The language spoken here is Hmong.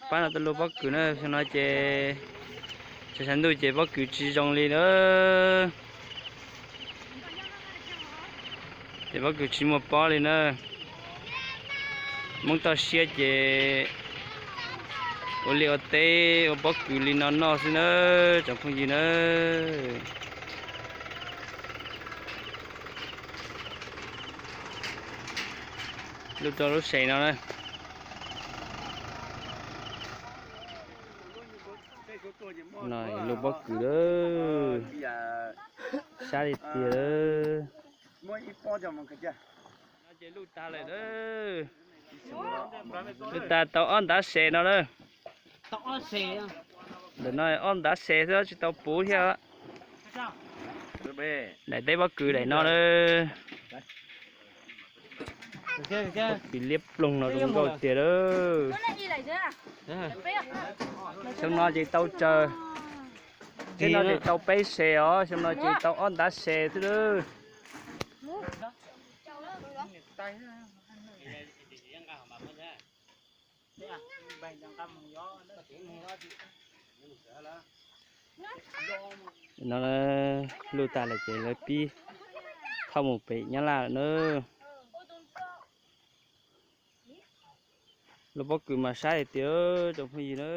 Pab no tau luaj pob kws na, xyoo no ces sawv sawv ntuj ces pob kws tsis zoo li na. Ces pob kws tsis muaj pob li na. Hmoob toj siab ces ua liaj ua teb ua pob kws li no noj xwb na, tsoom phooj ywg na. Luaj rau lub se no na. No luaj pob kws lawm, sab li tiag. Ces luj tag lawm, luj tag tau ob ntav se no na. Ntawm no ob ntav se xwb tsis tau puv thiab. Daim teb pob kws daim no na. Pob kws liab ploog no zoo nkauj tiag lawm. Xyoo no ces tau tsawg, xyoo no ces tau peb se os, xyoo no ces tau ob ntav se xwb lawm. No luj tag lawm ces lawv pib thauj mus pem Nyab Laj lawm na. Luaj pob kws mas saib hais tias tsoom phooj ywg na.